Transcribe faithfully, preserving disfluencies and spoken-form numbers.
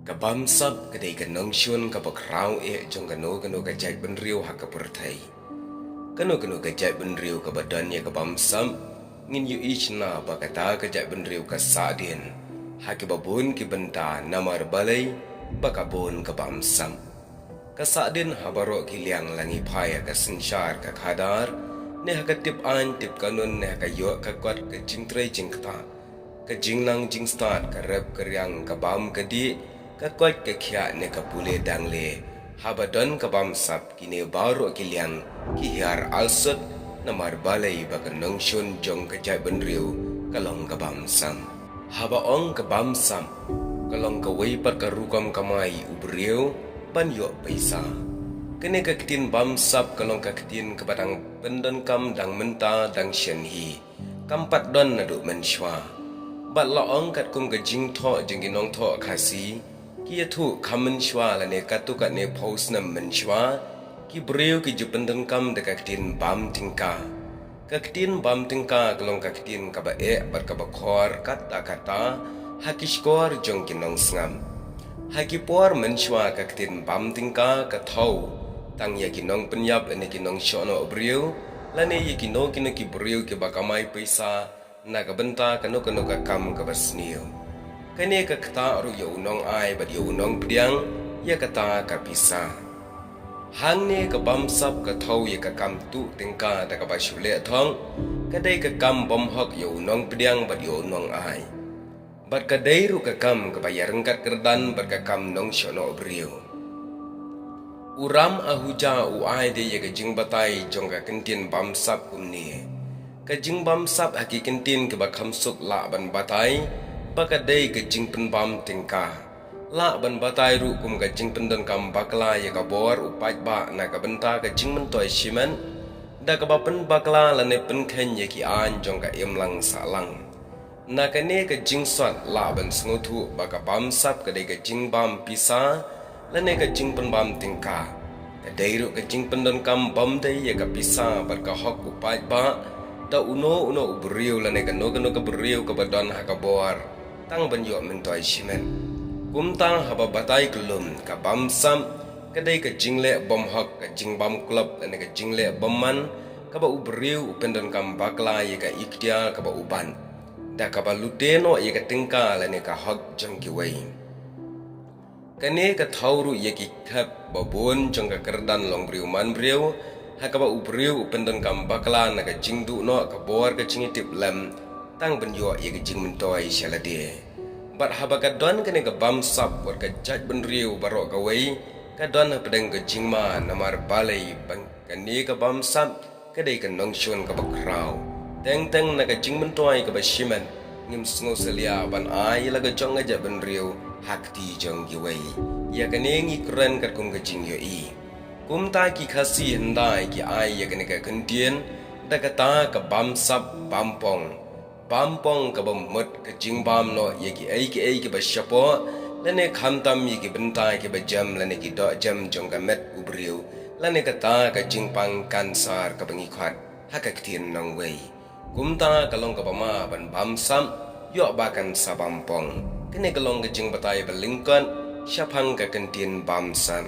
Ka bamsap ka dei ka nongshun kaba khraw eh jong kano kano ka jaitbynriew ha ka pyrthei. Kano kano ka jaitbynriew kaba don ïa ka bamsap, ngin ïohi shynna ba kata ka jaitbynriew ka sahdien ha kiba bun ki bynta namar balei, ba ka bun ka bamsap. Ka sahdien ha baroh ki liang, la ngi phai ha ka synshar ka khadar, ne ha ka tip aiñ tip kanun, ne ha ka ïoh ka kot, ka jingtrei jingktah, ka jingnang jingstad, ka rep ka riang, ka bam ka dih, ka koit ka khiah, ne ka pule dangle. Haba don ka bamsap, kine baroh ki liang ki hiar alsut, namar balei, ba ka nongshun jong ka jaitbynriew ka long ka bamsap. Haba ong ka bamsap, ka long kawei pat ka rukom kamai u briew ban ïoh pisa. Kane ka ktien bamsap ka long ka ktien kaba dang pyndonkam dang mynta dang shen hi. Kam pat don naduh mynshuwa. Bad la ong katkum ka jingthoh jong ki nongthoh Khasi, ki ïathuh kham mynshuwa lane katto katne phew snem mynshuwa, ki briew ki ju pyndonkam da ka ktien bam tyngka. Ka ktien bam tyngka ka long ka ktien kaba eh bad kaba khor katta katta ha ki shkor jong ki nongsngap. Ha ki por mynshuwa ka ktien bam tyngka ka thew tang ïa ki nongpynïap lane ki nongshohnoh briew, lane ïa kino kino ki briew kiba kamai pisa na ka bynta kano kano ka kam kaba sniew. Kane ka ktah ruh ïa u nongai bad ïa u nongpdiang ïa kata ka pisa. Hangne ka bamsap ka thew ïa ka kam tuh tyngka da kaba shu leh thong, ka dei ka kam bym hok ïa u nongpdiang bad ïa u nongai. Bad ka dei ruh ka kam kaba ïaryngkat kyrdan bad ka kam nongshohnoh briew. U Ram Ahuja u ai de ïa ka jingbatai jong ka kyntien bamsap kumne: Ka jingbamsap ha ki kyntien kiba kham suk lah ban batai ba ka dei ka jingpynbam tyngka. Lah ban batai ruh kum ka jingpyndonkam bakla ïa ka bor u paidbah na ka bynta ka jingmyntoi shimet, da kaba pynbakla lane pynkheiñ ïa ki aiñ jong ka imlang sahlang. Na kane ka jingsot lah ban sngewthuh ba ka bamsap ka dei ka jingbam pisa lane ka jingpynbam tyngka. Ka dei ruh ka jingpyndonkam bym dei ïa ka pisa bad ka hok u paidbah da uno uno u briew lane kano kano ka briew kaba don ha ka bor tang ban ïoh myntoi shimet. Kumta haba batai kyllum, ka bamsap ka dei ka jingleh bym hok, ka jingbam klop lane ka jingleh bymman kaba u briew u pyndonkam bakla ïa ka iktiar kaba u bat, da kaba lute noh ïa ka tyngka lane ka hok jong kiwei. Kane ka thew ruh ïa ki khep babun jong ka kyrdan longbriew manbriew, ha kaba u briew u pyndonkam bakla na ka jingduh noh ka bor ka jingïatiplem tang ban ïoh ïa ka jingmyntoi sha lade. Bad haba ka don kane ka bamsap wat ka jaitbynriew baroh kawei ka don hapdeng ka jingma, namar balei, ba kane ka bamsap ka dei ka nongshun kaba khraw. Teng teng na ka jingmyntoi kaba shimet, ngim sngewsalia ban ai ïa la ka jong ka jaitbynriew ha kti jong kiwei. Ïa kane ngi kren katkum ka jingïohi. Kumta ki Khasi hyndai ki ai ïa kane ka kyntien da kata ka bamsap bampong. Bampong kaba mut ka jingbam noh ïa kiei kiei kiba shapoh, lane khamtam ïa ki bynta kiba jem lane ki doh jem jong ka met u briew, lane kata ka jingpang kansar kaba ngi khot ha ka ktien nongwei. Kumta ka long kaba ma ban bamsap, ïoh ba kan sa bampong. Kane ka long ka jingbatai ba lyngkot shaphang ka kyntien bamsap.